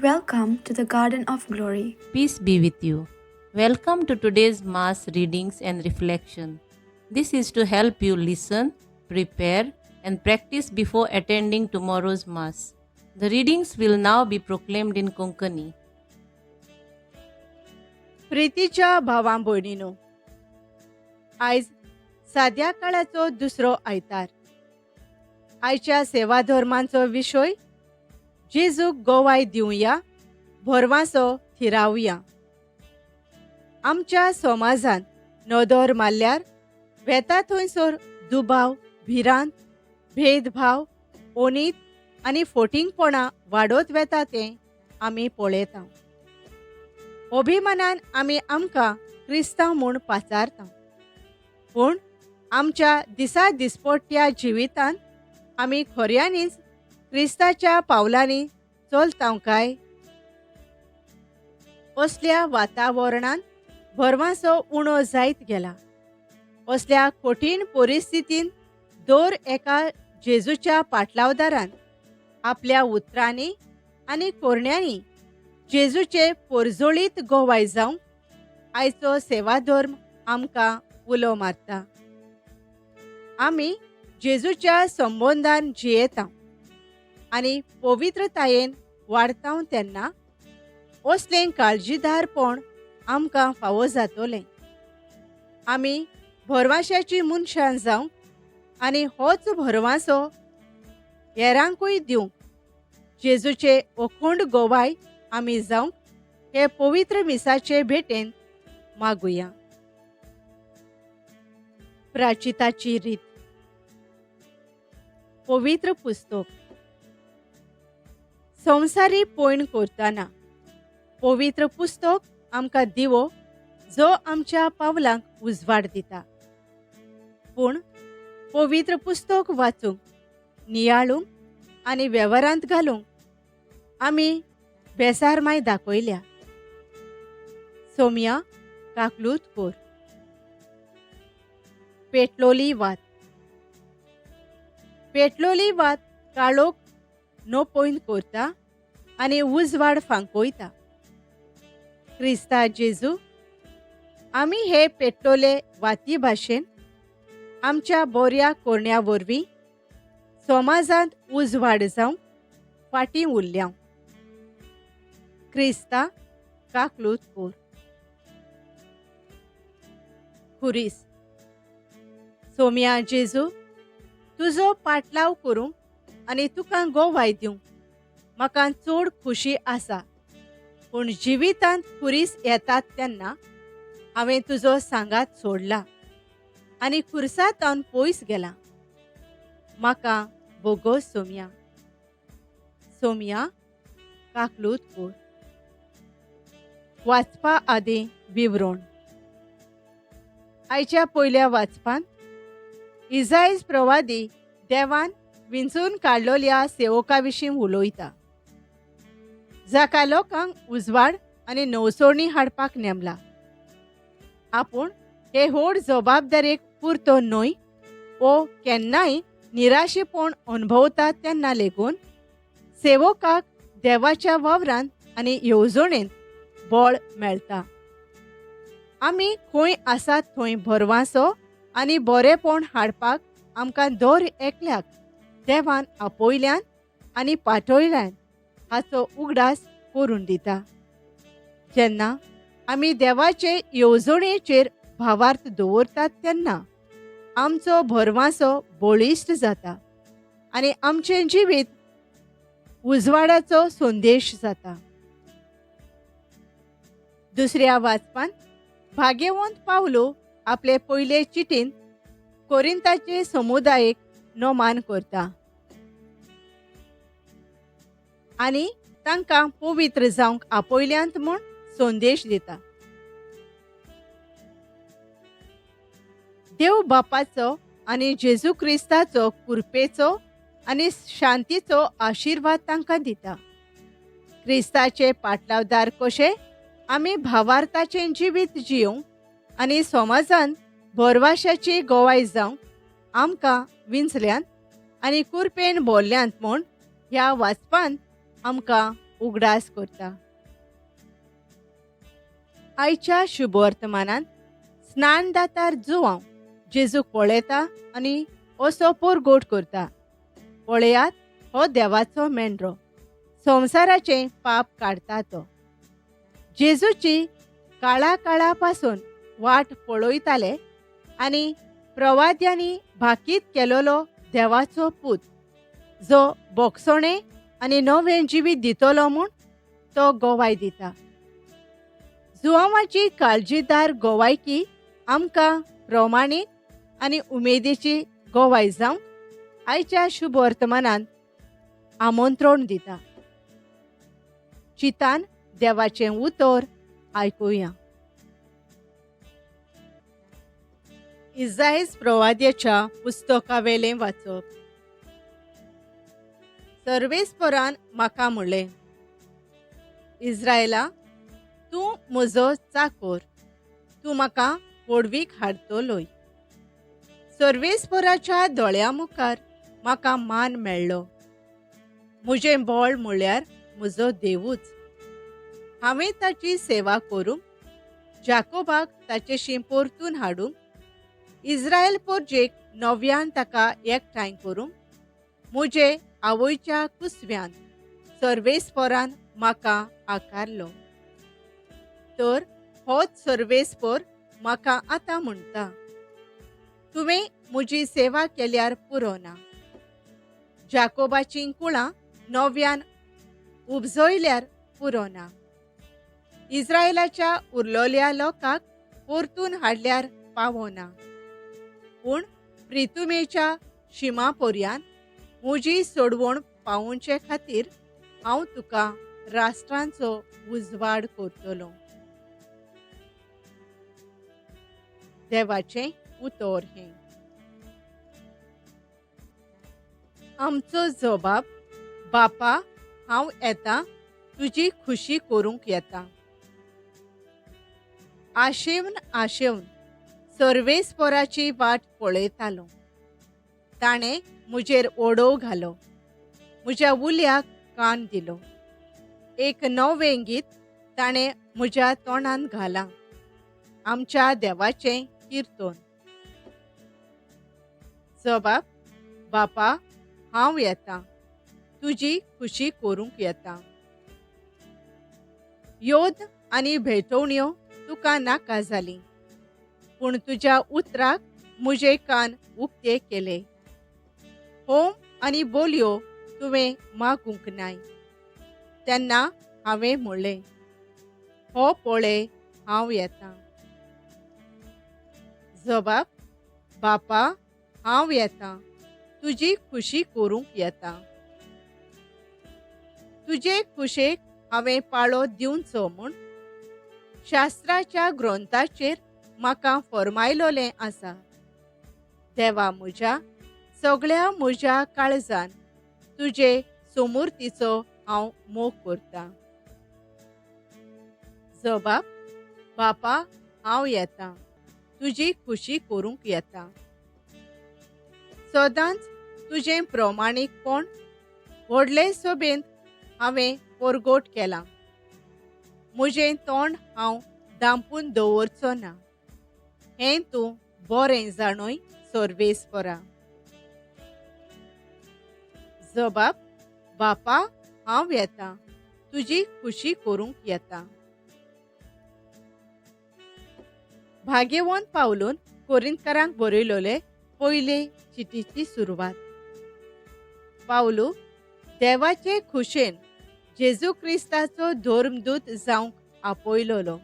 Welcome to the Garden of Glory. Peace be with you. Welcome to today's Mass readings and reflection. This is to help you listen, prepare, and practice before attending tomorrow's Mass. The readings will now be proclaimed in Konkani. प्रितीच्या भावां भयणीनो, आयज साद्या काळाचो दुसरो आयतार. आयच्या सेवा धर्मांचो विशय जेजूक गोवाय दिवया, भरवांसो थिरावया. आमच्या समाजान नदर मारल्यार वेता थंयसर दुबाव, भिरांत, भेदभाव, ओनीत आनी फोटिंगपणां वाडत वेता तें आमी पळयता. अभिमानान आमी आमकां क्रिस्तांव म्हूण पाचारता, पूण आमच्या दिसा दिसपट्ट्या जिवितांत आमी खऱ्यांनीच क्रिस्ताच्या पावलांनी चलता काय? असल्या वातावरणांत भरवांसो उणो जायत गेला. असल्या कठीण परिस्थितींत दर एका जेजूच्या पाटलावदारान आपल्या उतरांनी आनी कोरण्यांनी जेजूचे पोरजोळीत गोवाय जावंक आयचो सेवाधर्म आमकां उलो मारता. आमी जेजूच्या संबंदान जियेता आनी पवित्रतायेन वाडता तेन्ना असलें काळजीदारपण आमकां फावो जातलें. आमी भरवांशाची मनशां जावंक आनी होच भरवांसो हेरांकूय दिवंक जेजूचे अखंड गोवाय आमी जावंक हे पवित्र मिसाचे भेटेन मागुया. प्राचिताची रीत. पवित्र पुस्तक. संवसारी पयण करतना पवित्र पुस्तक आमकां दिवो जो आमच्या पावलांक उजवाड दिता. पूण पवित्र पुस्तक वाचूंक, नियाळूंक आनी वेव्हारांत घालूंक आमी बेसारमाय दाखयल्या. सोम्या काकलूत कोर. पेटलोली वात. पेटलोली वात काळोख नोपयन करता आनी उजवाड फांकयता. क्रिस्ता जेजू आमी हे पेटलोले वाती भाशेन आमच्या बोऱ्या कोरण्या वरवीं समाजांत उजवाड जावंक फाटीं उरल्या. क्रिस्ता काकलूत कोर. खुरीस. सोम्या जेजू तुजो पाटलाव करूंक आनी तुका गोवाय दिवंक म्हाका चड खुशी आसा, पूण जिवितांत खुरीस येतात तेन्ना हांवें तुजो सांगात सोडला आनी खुरसांत पयस गेला. म्हाका बोगोस सोम्या. सोम्या काकलूत कोर. वाचपा आदीं विवरण. आयच्या पयल्या वाचपांत इजायज प्रवादी देवान विंचून काडलोल्या सेवका विशीं उलयता, जाका लोकांक उजवाड आनी नवसोणी हाडपाक नेमला. आपूण हे व्हड जबाबदारेक पुरतो न्हय वो केन्नाय निराशेपण अणभवता तेन्ना लेगून सेवकाक देवाच्या वावरांत आनी येवजणेंत बळ मेळटा. आमी खंय आसात थंय भरवांसो आनी बरेपण हाडपाक आमकां दर एकल्याक देवान आपयल्यान आनी पाठयल्यान हाचो उगडास करून दिता. जेन्ना आमी देवाचे येवजणेचेर भावार्थ दवरतात तेन्ना आमचो भरवांसो बळिश्ट जाता आनी आमचें जिवीत उजवाडाचो संदेश जाता. दुसऱ्या वाचपान भाग्यवंत पावलो आपले पयले चिटीन कोरिंताचे समुदायेक नमान करता आनी तांकां पवित्र जावंक आपयल्यांत म्हूण संदेश दिता. देव बापाचो आनी जेजू क्रिस्ताचो कृपेचो आनी शांतीचो आशिर्वाद तांकां दिता. क्रिस्ताचे पाटलावदार कशे आमी भावार्थाचें जिवीत जियोवंक आनी समाजान भरवाशाची गोवाय जावंक आमकां विंचल्यांत आनी कुरपेन भरल्यांत म्हूण ह्या वाचपान आमकां उगडास करता. आयच्या शुभवर्तमानान स्नानदातार जुवांव जेजूक पळयता आनी असो पोरगोट करता, पळयात हो देवाचो मेंढरो, संवसाराचें पाप काडटा तो. जेजूची काळा काळा पासून वाट पळयताले आनी प्रवाद्यांनी भाकीत केलोलो देवाचो पूत जो बोगसोणें आनी नवें जिवीत दितलो म्हूण तो गोवाय दिता. जुवांवाची काळजीदार गोवायकी आमकां प्रमाणीक आनी उमेदीची गोवाय जावंक आयच्या शुभ वर्तमानान आमंत्रण दिता. चितान देवाचें उतर आयकुया. इजायस प्रवाद्याच्या पुस्तकावेलें वाचप. सर्वेस्परान म्हाका म्हणलें, इज्रायला, तूं म्हजो चाकोर, तूं म्हाका व्हडवीक हाडतलोय. सर्वेस्पराच्या दोळ्यां मुखार म्हाका मान मेळ्ळो. म्हजें बळ म्हळ्यार म्हजो देवूच. हांवें ताची सेवा करूंक, जाकोबाक ताचेशी परतून हाडूंक, इज्रायल पोरजेक नव्यान ताका एकठांय करूंक म्हजे आवयच्या कुसव्यान सर्वेस्परान म्हाका आकारलो. तर होच सर्वेस्पर म्हाका आतां म्हणटा, तुवें म्हजी सेवा केल्यार पुरो ना, जाकोबाचीं कुळां नव्यान उपजयल्यार पुरो ना, इज्रायलाच्या उरलोल्या लोकांक परतून हाडल्यार पावो ना, पूण प्रितुमेच्या शिमा पोरयान म्हजी सोडवण पावोवचे खातीर हांव तुका राष्ट्रांचो उजवाड करतलो. देवाचें उतर हें. आमचो जबाब, बापा हांव येता, तुजी खुशी करूंक येता. आशेवन आशेवन सर्वेस्पराची वाट पळयतालो. ताणें म्हजेर ओडोव घालो, म्हज्या उल्याक कान दिलो. एक नवें गीत ताणें म्हज्या तोंडांत घालां, आमच्या देवाचें किर्तन. जबाब, बापा हांव येता, तुजी खुशी करूंक येता. योद आनी भेटवण्यो तुका नाका जाली, पूण तुज्या उतराक म्हजे कान उक्ते केले. होम आनी बोलयो तुवें मागूंक नाय. तेन्ना हांवें म्हणलें, हो पळय हांव येता. जबाब, बापा हांव येता, तुजी खुशी करूंक येता. तुजे खुशेक हांवें पाळो दिवचो म्हूण शास्त्राच्या ग्रंथाचेर म्हाका फर्मायलोलें आसा. देवा म्हज्या, सगळ्या म्हज्या काळजान तुजे सोमुर्तीचो हांव मोग करता. जबाब, बापा हांव येता, तुजी खुशी करूंक येता. सदांच तुजें प्रमाणीकपण व्हडले सोबेंत हांवें परगोट केलां. म्हजें तोंड हांव दांपून दवरचो ना, हें तूं बरें जाणूय सर्वेस्परा. जबाब, बापा हांव येता, तुजी खुशी करूंक येता. भाग्यवंत पावलून कोरिंतकारांक बरयलोले पयले चिटीची सुरवात. पावलू देवाचे खुशेन जेजू क्रिस्ताचो धर्मदूत जावंक आपयलोलो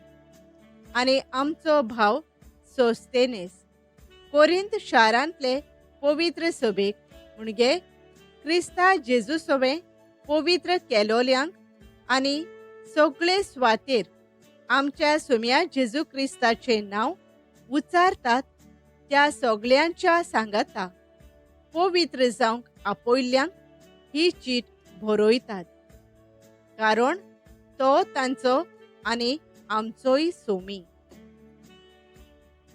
आनी आमचो भाव सोस्तेनेस कोरिंत शारांतले पवित्र सभेक म्हणजे क्रिस्ता जेजू सवें पवित्र केलोल्यांक आनी सगळे सुवातेर आमच्या सोम्या जेजू क्रिस्ताचें नांव उच्चारतात त्या सगळ्यांच्या सांगाता पवित्र जावंक आपयल्ल्यांक ही चीट बरयतात, कारण तो तांचो आनी आमचोय सोमी.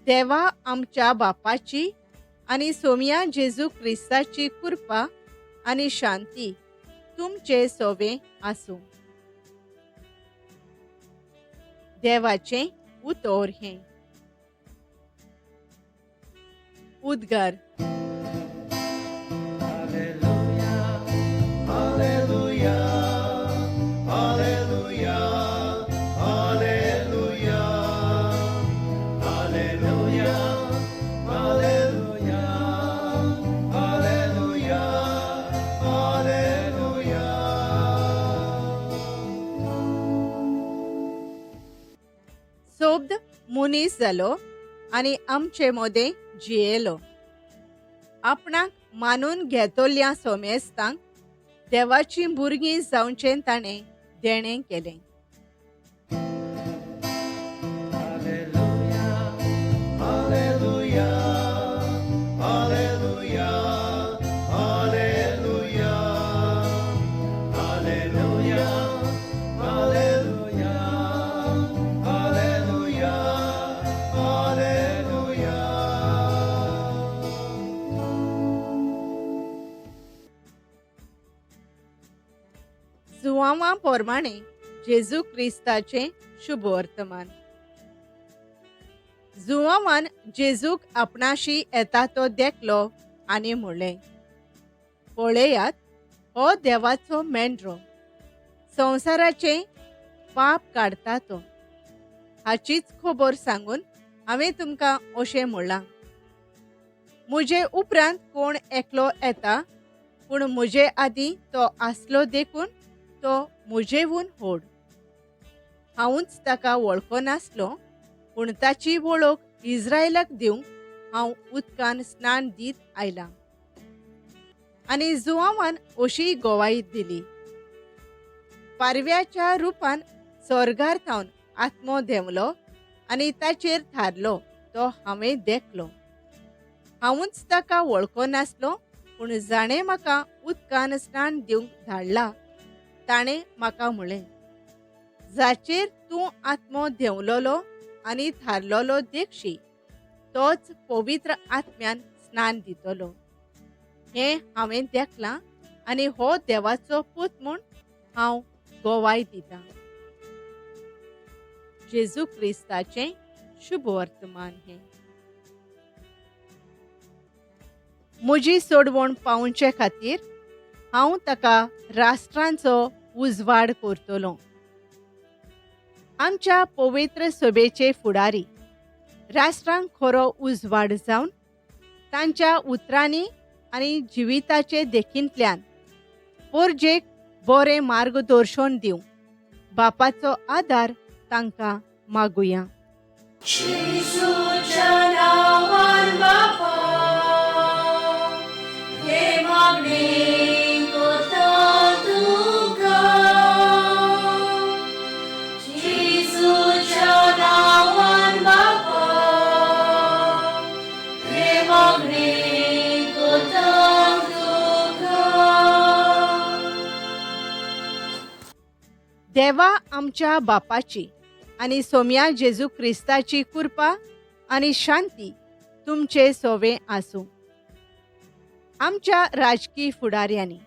देवा आमच्या बापाची आनी सोम्या जेजू क्रिस्ताची कृपा आनी शांती तुमचे सोवे आसूं. देवाचें उतर हें. उद्गार. सोब्द मनीस जालो आनी आमचे मदें जियेलो. आपणाक मानून घेतल्या सोमेस्तांक देवाचीं भुरगीं जावचें ताणें देणें केलें. जुवांवा प्रमाणे जेजू क्रिस्ताचें शुभवर्तमान. जुवांवान जेजूक आपणाशी येता तो देखलो आनी म्हणलें, पळयात, हो देवाचो मेंढरो, संवसाराचें पाप काडटा तो. हाचीच खबर सांगून हांवें तुमकां अशें म्हणलां, म्हजे उपरांत कोण एकलो येता, पूण म्हजे आदीं तो आसलो देखून तो म्हजेहून व्हड. हांवूच ताका वळखनासलो, पूण ताची वळख इस्रायलाक दिवंक हांव उदकान स्नान दीत आयलां. आनी जुवांवान अशी गवाय दिली, पारव्याच्या रुपान स्वर्गार थावन आत्मो देंवलो आनी ताचेर थारलो तो हांवें देखलो. हांवूच ताका वळखनासलो, पूण जाणें म्हाका उदकान स्नान दिवंक धाडला ताणें म्हाका म्हणलें, जाचेर तूं आत्मो देंवलोलो आनी थारलोलो देखशी, तोच पवित्र आत्म्यान स्नान दितलो. हें हांवें देखलां आनी हो देवाचो पूत म्हूण हांव गवाय दितां. जेजू क्रिस्ताचें शुभवर्तमान हें. म्हजी सोडवण पावोवचे खातीर हांव ताका राष्ट्रांचो उजवाड करतलो. आमच्या पवित्र सभेचे फुडारी राष्ट्रांक खरो उजवाड जावन तांच्या उतरांनी आनी जिविताचे देखींतल्यान पोरजेक बरें मार्गदर्शन दिवंक बापाचो आदार तांकां मागुया. देवा आमच्या बापाची आनी सोम्या जेजू क्रिस्ताची कृपा आनी शांती तुमचे सोवे आसूं. आमच्या राजकीय फुडाऱ्यांनी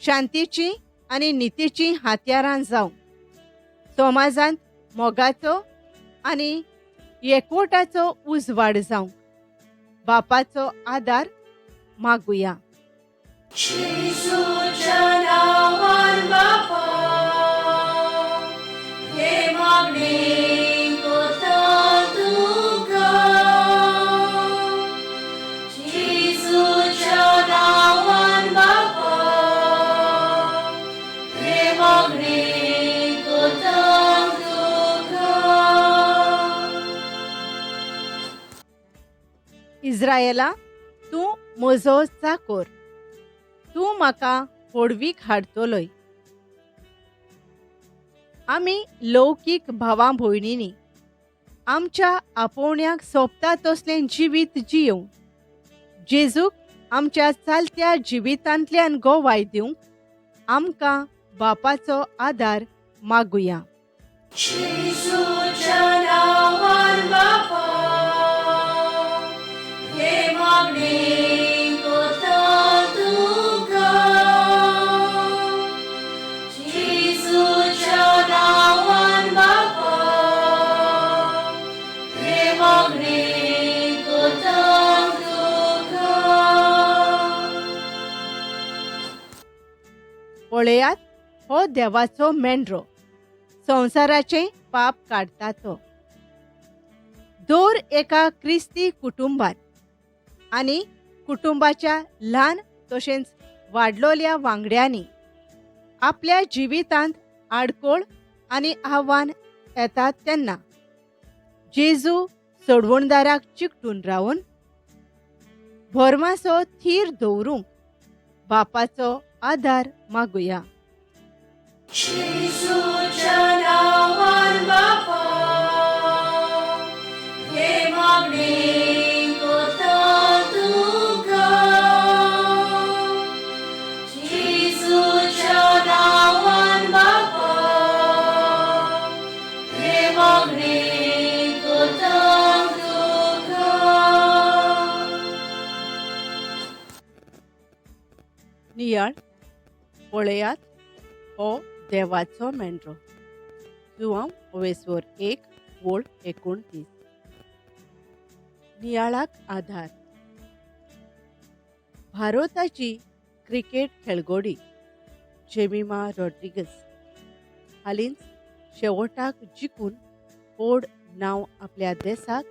शांतीची आनी नितीची हातयारां जावं समाजांत मोगाचो आनी एकवटाचो उजवाड जावं बापाचो आदार मागुया. इस्रायला, तूं म्हजो चाकोर, तूं म्हाका होडवीक हाडतलोय. आमी लौकीक भावा भयणींनी आमच्या आपोवण्याक सोबता तसलें जिवीत जियोवंक जेजूक आमच्या चलत्या जिवितांतल्यान गोवाय दिवंक आमकां बापाचो आदार मागुया. हो देवाचो मेंढरो, संवसाराचें पाप काडटा तो. दर एका क्रिस्ती कुटुंबात आनी कुटुंबाच्या ल्हान तशेंच वाडलोल्या वांगड्यांनी आपल्या जिवितांत आडकोळ आनी आव्हान येतात तेन्ना जेजू सोडवणदाराक चिकटून रावन भरमासो थीर दवरूंक बापाचो आदार मागुया. जेजूच्या नांवान बापा, हे मागणें कोता तुका. जेजूच्या नांवान बापा, हे मागणें कोता तुका. नियाळ पळयात, हो देवाचो मेंढरो. जुवांव ओवेस्वर 1:29. नियाळाक आधार. भारताची क्रिकेट खेळगडी जेमिमा रॉड्रिगस हालींच शेवटाक जिखून व्हड नांव आपल्या देसाक,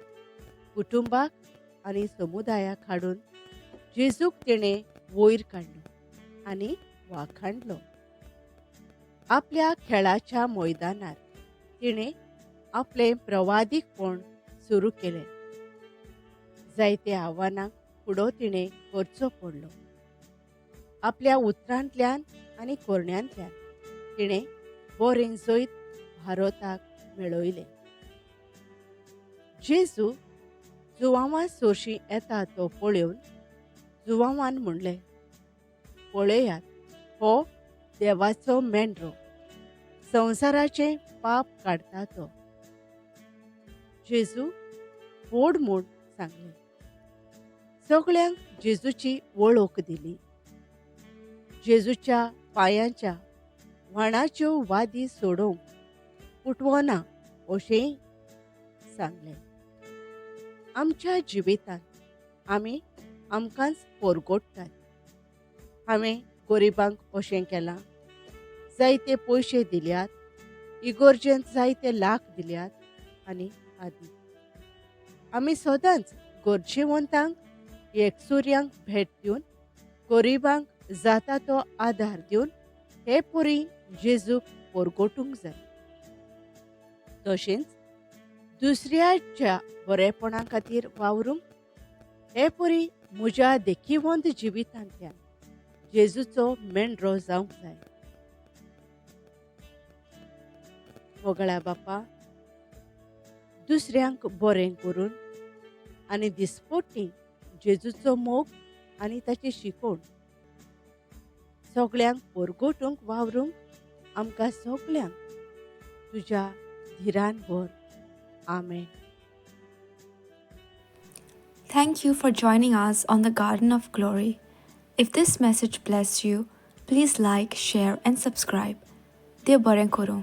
कुटुंबाक आनी समुदायाक हाडून जेजूक तिणें वयर काडलो आनी वाखाणलो. आपल्या खेळाच्या मैदानार तिणें आपलें प्रवादीकपण सुरू केलें. जायते आव्हानांक फुडो तिणें करचो पडलो. आपल्या उतरांतल्यान आनी करण्यांतल्यान तिणें बरें जैत भारताक मेळयलें. जेजू जुवांवा सोरशीं येता तो पळोवन जुवांवान म्हणलें, पळयात, हो देवाचो मेंढरो, संवसाराचें पाप काडटा तो. जेजू व्हड म्हूण सांगलें. सगळ्यांक जेजूची वळख दिली. जेजूच्या पांयांच्या व्हाणाच्यो वादी सोडोवंक उठवना अशेंय सांगलें. आमच्या जिवितांत आमी आमकांच पोरगोडटात. हांवें गरिबांक अशें केलां, जायते पयशे दिल्यात, इगोर्जेंत जायते लाख दिल्यात आनी आदी. आमी सदांच गरजेवंतांक, एकसुर्यांक भेट दिवन, गरिबांक जाता तो आदार दिवन हे पुरी जेजूक पोरगोटूंक जाय. तशेंच दुसऱ्याच्या बरेपणा खातीर वावरूंक हे पुरी म्हज्या देखीवंत जिवितांतल्यान जेजूचो मेंढरो जावंक जाय. मोगळा बापा, दुसऱ्यांक बरें करून आनी दिसपट्टी जेजूचो मोग आनी ताची शिकवण सगळ्यांक पोरगोटूंक वावरूंक आमकां सगळ्यांक तुज्या धिरान व्हर. आमेन. Thank you for joining us on the Garden of Glory. If this message blessed you, please like, share, and subscribe. Dev बरें करूं.